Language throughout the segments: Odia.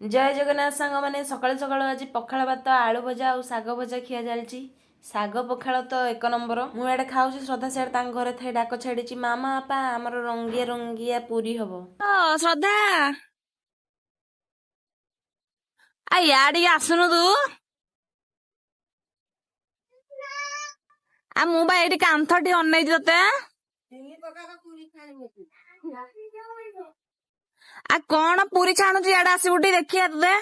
ଜୟ ଜଗନ୍ନାଥ ସାଙ୍ଗମାନେ। ସକାଳୁ ସକାଳୁ ଆଜି ପଖାଳ ଭାତ, ଆଳୁ ଭଜା ଆଉ ଶାଗ ଭଜା ଖିଆ ଚାଲିଛି। ଶାଗ ପଖାଳ ତ ଏକ ନମ୍ବର। ମୁଁ ଇଆଡ଼େ ଖାଉଛି, ଶ୍ରଦ୍ଧା ସିଆଡ଼େ ତାଙ୍କ ଘରେ ଥାଇ ଡାକ ଛାଡ଼ିଛି, ମାମା ବାପା ଆମର ରଙ୍ଗିଆ ରଙ୍ଗିଆ ପୁରୀ ହବ। ଶ୍ରଦ୍ଧା, ଆ ଇଆଡ଼ିକି ଆସୁନୁ ତୁ। ଆ ମୁଁ ବା ଏଇଠି କାନ୍ଥ ଟିକେ ଅନେଇଛି ତତେ। ଆ କଣ ପୁରୀ ଛାଣୁଛୁ? ଇଆଡେ ଆସିବୁ ଟିକେ ଦେଖିଆ ତତେ।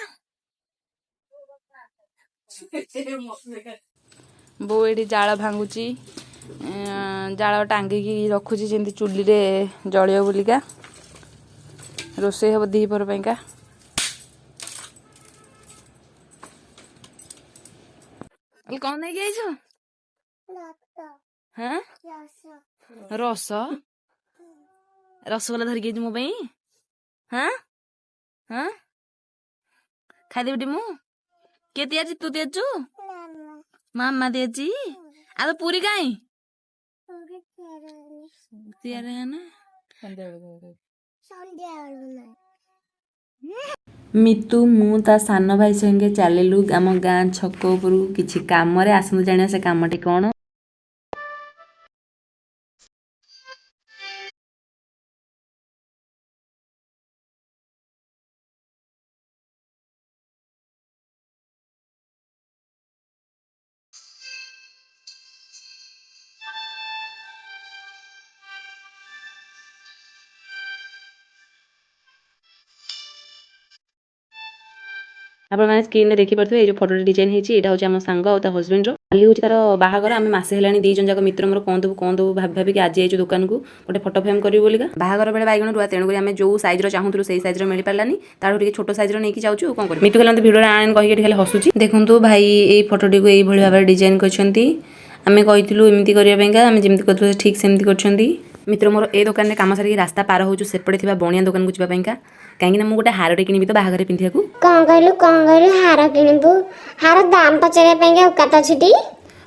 ବୋଉ ଏଇଠି ଜାଳ ଭାଙ୍ଗୁଛି, ଜାଳ ଟାଙ୍ଗିକି ରଖୁଛି ଯେମିତି ଚୁଲିରେ ଜଳିବ ବୋଲିକା। ରୋଷେଇ ହବ ଦ୍ୱିପହର ପାଇଁକା। କଣ ନେଇକି ଆଇଛୁ? ହଁ, ରସ ରସଗୋଲା ଧରିକି ଆଇଛୁ ମୋ ପାଇଁ? ହଁ ହଁ, ଖାଇଦେବି ଟି ମୁଁ। କିଏ ତିଆରି? ତୁ ତିଆରିଛୁ? ମାମା ତିଆରିଛି। ଆଉ ତ ପୁରୀ କାଇଁ ତିଆରି ନା? ମିତୁ, ମୁଁ ତା ସାନ ଭାଇ ସଙ୍ଗେ ଚାଲିଲୁ ଆମ ଗାଁ ଛକ ଉପରକୁ କିଛି କାମରେ। ଆସନ୍ତୁ ଜାଣିବା ସେ କାମଟି କ'ଣ। ଆପଣମାନେ ସ୍କ୍ରିନ୍ରେ ଦେଖିପାରୁଥିବେ, ଏଇ ଯେଉଁ ଫଟୋଟି ଡିଜାଇନ୍ ହେଇଛି, ଏଇଟା ହେଉଛି ଆମ ସାଙ୍ଗ ଆଉ ତା ହଜବେଣ୍ଡର। କାଲି ହେଉଛି ତାର ବାହାଘର। ଆମେ ମାସେ ହେଲାଣି 2 ଜଣ ଯାକ ମିତ୍ର ମୋର କ'ଣ ଦେବୁ କ'ଣ ଦେବୁ ଭାବି ଭାବିକି ଆଜି ଯାଇଛୁ ଦୋକାନକୁ ଗୋଟେ ଫଟୋ ଫ୍ରେମ୍ କରିବୁ ବୋଲିକା। ବାହାଘର ବେଳେ ବାଇଗଣ ରୁଆ, ତେଣୁକରି ଆମେ ଯେଉଁ ସାଇଜ୍ର ଚାହୁଁଥିଲୁ ସେଇ ସାଇଜ୍ର ମିଳିପାରିଲାନି। ତାଠୁ ଟିକେ ଛୋଟ ସାଇଜ୍ର ନେଇକି ଯାଉଛୁ। କ'ଣ କରିବୁ? ମିତୁ ଖାଲି ମୋତେ ଭିଡ଼ିଓରେ ଆଣେ କହିକି ଏଠି ଖାଲି ହସୁଛି। ଦେଖନ୍ତୁ, ଭାଇ ଏଇ ଫଟୋଟିକୁ ଏଇଭଳି ଭାବରେ ଡିଜାଇନ୍ କରିଛନ୍ତି। ଆମେ କହିଥିଲୁ ଏମିତି କରିବା ପାଇଁକା, ଆମେ ଯେମିତି କରିଥିଲୁ ଠିକ୍ ସେମିତି କରିଛନ୍ତି। ମିତ୍ର ମୋର ଏ ଦୋକାନରେ କାମ ସାରିକି ରାସ୍ତା ପାର ହେଉଛୁ ସେପଟେ ଥିବା ବଣିଆ ଦୋକାନକୁ ଯିବା ପାଇଁକା, କାହିଁକିନା ମୁଁ ଗୋଟେ ହାରଟେ କିଣିବି ତ ବାହାଘରେ ପିନ୍ଧିବାକୁ। କଣ କହିଲୁ? କଣ କହିଲୁ? ହାର କିଣିବୁ? ହାର ଦାମ ପଚାରିବା ପାଇଁ ଔକାତ ଅଛି ଟି?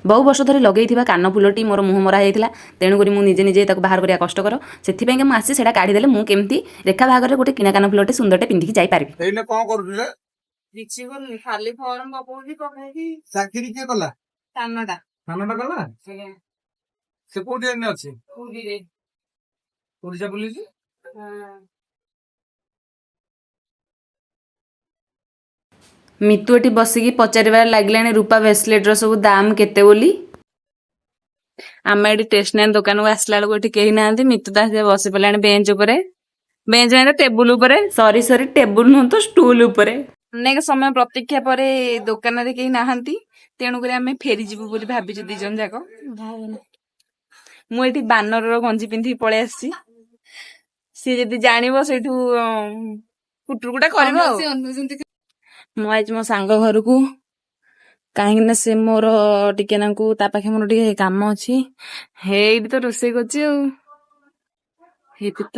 ବହୁ ବର୍ଷ ଧରି ଲଗେଇଥିବା କାନଫୁଲଟି ମୋର ମୁହଁ ମରା ହେଇଯାଇଥିଲା, ତେଣୁକରି ମୁଁ ନିଜେ ନିଜେ ତାକୁ ବାହାର କରିବା କଷ୍ଟକର। ସେଥିପାଇଁକା ମୁଁ ଆସି ସେଇଟା କାଢ଼ିଦେଲେ ମୁଁ କେମିତି ରେଖା ବାହାଘରରେ ଗୋଟେ କିଣା କାନଫୁଲଟେ ସୁନ୍ଦରଟେ ପିନ୍ଧିକି ଯାଇପାରିବି। ଏଇନେ କଣ କରୁଛୁ ରେ? କିଛି କରୁନି, ଖାଲି ଫର୍ମ ପକଉଛି, ପକେଇକି। ଚାକିରି କିଏ କଲା? ସାନଟା। ସାନଟା କଲା? ସେ କୋଉଠି ଏଇନେ ଅଛି? ପୁରୀରେ। ଓଡିଶା ପୋଲିସ? ମିତୁ ଏଠି ବସିକି ପଚାରିବାରେ ଲାଗିଲାଣି ରୂପା ବ୍ରେସଲେଟ୍ର ସବୁ ଦାମ କେତେ ବୋଲି। ଆମେ ଏଠି ଷ୍ଟେସନାରୀ ଦୋକାନକୁ ଆସିଲା ବେଳକୁ ଏଠି କେହି ନାହାନ୍ତି। ମିତୁ ତା ସେ ବସି ପଡ଼ିଲାଣି ବେଞ୍ଚ ଉପରେ, ବେଞ୍ଚ ନାହିଁ ତ ଟେବୁଲ ଉପରେ। ସରି ସରି, ଟେବୁଲ ନୁହଁ ତ ଷ୍ଟୁଲ ଉପରେ। ଅନେକ ସମୟ ପ୍ରତୀକ୍ଷା ପରେ ଦୋକାନରେ କେହି ନାହାନ୍ତି, ତେଣୁକରି ଆମେ ଫେରିଯିବୁ ବୋଲି ଭାବିଛୁ ଦି ଜଣ ଯାକ। ମୁଁ ଏଠି ବାନରର ଗଞ୍ଜି ପିନ୍ଧିକି ପଳେଇ ଆସିଛି। ସିଏ ଯଦି ଜାଣିବ ସେଇଠୁ କୁଟୁକୁଟା କରିବ। ଆଉ ମୁଁ ଆଇଛି ମୋ ସାଙ୍ଗ ଘରକୁ, କାହିଁକି ନା ସେ ମୋର ଟିକେ ନାଙ୍କୁ ତା ପାଖେ ମୋର ଟିକେ କାମ ଅଛି। ହେଇଠି ତ ରୋଷେଇ କରୁଛି ଆଉ ହେଇଠି ତ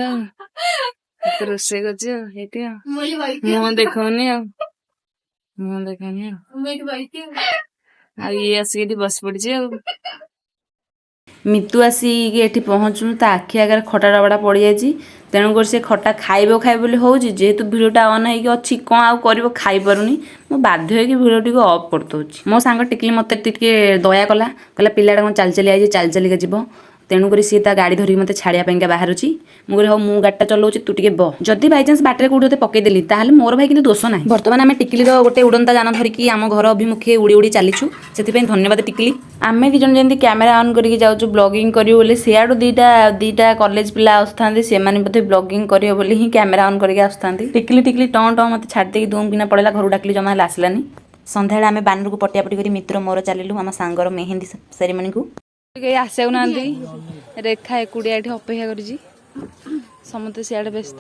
ହେଇଠି ତ ରୋଷେଇ କରୁଛି ଆଉ ହେଇଠି ଆଉ ମୁହଁ ଦେଖଉନି, ଆଉ ମୁହଁ ଦେଖଉନି। ଆଉ ଆଉ ଇଏ ଆସିକି ଏଠି ବସି ପଡିଛି ଆଉ। ମିତୁ ଆସିକି ଏଠି ପହଞ୍ଚୁନୁ ତା ଆଖି ଆଗରେ ଖଟା ଡବାଟା ପଡ଼ିଯାଇଛି, ତେଣୁକରି ସେ ଖଟା ଖାଇବ ଖାଇବ ବୋଲି ହେଉଛି। ଯେହେତୁ ଭିଡ଼ିଓଟା ଅନ୍ ହେଇକି ଅଛି, କ'ଣ ଆଉ କରିବ, ଖାଇପାରୁନି। ମୁଁ ବାଧ୍ୟ ହେଇକି ଭିଡ଼ିଓଟିକୁ ଅଫ୍ କରିଦେଉଛି। ମୋ ସାଙ୍ଗ ଟିକିଲି ମୋତେ ଟିକେ ଦୟା କଲା, କହିଲା ପିଲାଟା କ'ଣ ଚାଲି ଚାଲି ଆଇଛି, ଚାଲି ଚାଲିକା ଯିବ। ତେଣୁକରି ସିଏ ତା ଗାଡ଼ି ଧରିକି ମୋତେ ଛାଡ଼ିବା ପାଇଁକା ବାହାରୁଛି। ମୁଁ କହିଲି, ହଉ, ମୁଁ ଗାଡ଼ିଟା ଚଲାଉଛି, ତୁ ଟିକେ ବ। ଯଦି ବାଇଚାନ୍ସ ବାଟରେ କେଉଁଠି ତୋତେ ପକେଇଦେଲି, ତାହେଲେ ମୋର ଭାଇ କିନ୍ତୁ ଦୋଷ ନାହିଁ। ବର୍ତ୍ତମାନ ଆମେ ଟିକିଲିର ଗୋଟେ ଉଡ଼ନ୍ତା ଯାନ ଧରିକି ଆମ ଘର ଅଭିମୁଖେ ଉଡ଼ି ଉଡ଼ି ଚାଲିଛୁ। ସେଥିପାଇଁ ଧନ୍ୟବାଦ ଟିକିଲି। ଆମେ 2 ଜଣ ଯେମିତି କ୍ୟାମେରା ଅନ୍ କରିକି ଯାଉଛୁ ବ୍ଲଗିଂ କରିବୁ ବୋଲି, ସିଆଡ଼ୁ ଦୁଇଟା ଦୁଇଟା କଲେଜ ପିଲା ଆସୁଥାନ୍ତି। ସେମାନେ ବୋଧେ ବ୍ଲଗିଂ କରିବ ବୋଲି ହିଁ କ୍ୟାମେରା ଅନ୍ କରିକି ଆସୁଥାନ୍ତି। ଟିକିଲି ଟିକିଲି ଟଁ ଟଁ ମୋତେ ଛାଡ଼ି ଦେଇକି ଦୁମ୍ କିନା ପଳେଇଲା। ଘରକୁ ଡାକିଲି, ଜମା ହେଲେ ଆସିଲାନି। ସନ୍ଧ୍ୟାବେଳେ ଆମେ ବାନରକୁ ପଟିଆପଟି କରି ମିତ୍ର ମୋର ଚାଲିଲୁ ଆମ ସାଙ୍ଗର ମେହେନ୍ଦି ସେରିମନିକୁ। କେହି ଆସିବାକୁ ନାହାନ୍ତି। ରେଖା ଏକୁଟିଆ ଏଠି ଅପେକ୍ଷା କରିଛି। ସମସ୍ତେ ସିଆଡେ ବ୍ୟସ୍ତ।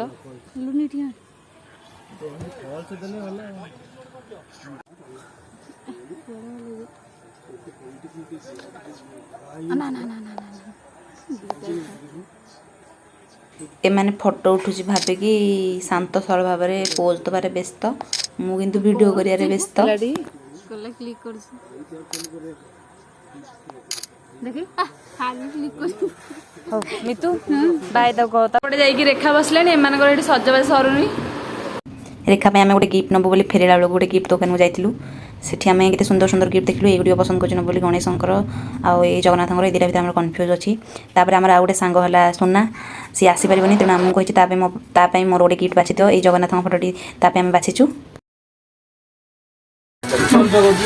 ଏମାନେ ଫଟୋ ଉଠୁଛି ଭାବିକି ଶାନ୍ତ ସରଳ ଭାବରେ ପୋଜ୍ ଦେବାରେ ବ୍ୟସ୍ତ, ମୁଁ କିନ୍ତୁ ଭିଡ଼ିଓ କରିବାରେ ବ୍ୟସ୍ତ। କ୍ଲିକ୍ କରୁଛି ଦେଖି, ଖାଲି କ୍ଲିକ୍ କରୁଛି। ହଉ ମିତୁ, ବାଏ ତାକୁ କହ। ତାପରେ ଯାଇକି ରେଖା ବସିଲାଣି। ଏମାନଙ୍କର ଏଠି ସଜବାଜ ସରୁନି। ରେଖା ପାଇଁ ଆମେ ଗୋଟେ ଗିଫ୍ଟ ନେବୁ ବୋଲି ଫେରିଲା ବେଳକୁ ଗୋଟେ ଗିଫ୍ଟ ଦୋକାନକୁ ଯାଇଥିଲୁ। ସେଠି ଆମେ କେତେ ସୁନ୍ଦର ସୁନ୍ଦର ଗିଫ୍ଟ ଦେଖିଲୁ। ଏଇଗୁଡ଼ିକ ପସନ୍ଦ କରୁଛୁ ନେବୁ ବୋଲି, ଗଣେଶଙ୍କର ଆଉ ଏଇ ଜଗନ୍ନାଥଙ୍କର, ଏଇ ଦୁଇଟା ଭିତରେ ଆମର କନଫ୍ୟୁଜ୍ ଅଛି। ତାପରେ ଆମର ଆଉ ଗୋଟେ ସାଙ୍ଗ ହେଲା ସୁନା, ସିଏ ଆସିପାରିବନି, ତେଣୁ ଆମକୁ କହିଛି ତା ପାଇଁ ମୋର ଗୋଟେ ଗିଫ୍ଟ ବାଛିଦିଅ। ଏଇ ଜଗନ୍ନାଥଙ୍କ ଫଟୋଟି ତା ପାଇଁ ଆମେ ବାଛିଛୁ।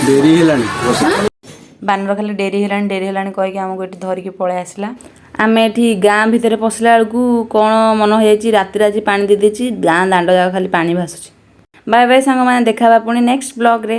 ଡେରି ହେଲାଣି। ବାନର ଖାଲି ଡେରି ହେଲାଣି, ଡେରି ହେଲାଣି କହିକି ଆମକୁ ଏଠି ଧରିକି ପଳେଇ ଆସିଲା। ଆମେ ଏଠି ଗାଁ ଭିତରେ ପଶିଲା ବେଳକୁ କ'ଣ ମନ ହେଇଯାଇଛି, ରାତିରେ ଆଜି ପାଣି ଦେଇଦେଇଛି, ଗାଁ ଦାଣ୍ଡ ଯାକ ଖାଲି ପାଣି ଭାସୁଛି। ବାଏ ବାଏ ସାଙ୍ଗମାନେ, ଦେଖା ହେବା ପୁଣି ନେକ୍ସଟ ବ୍ଲଗ୍ରେ।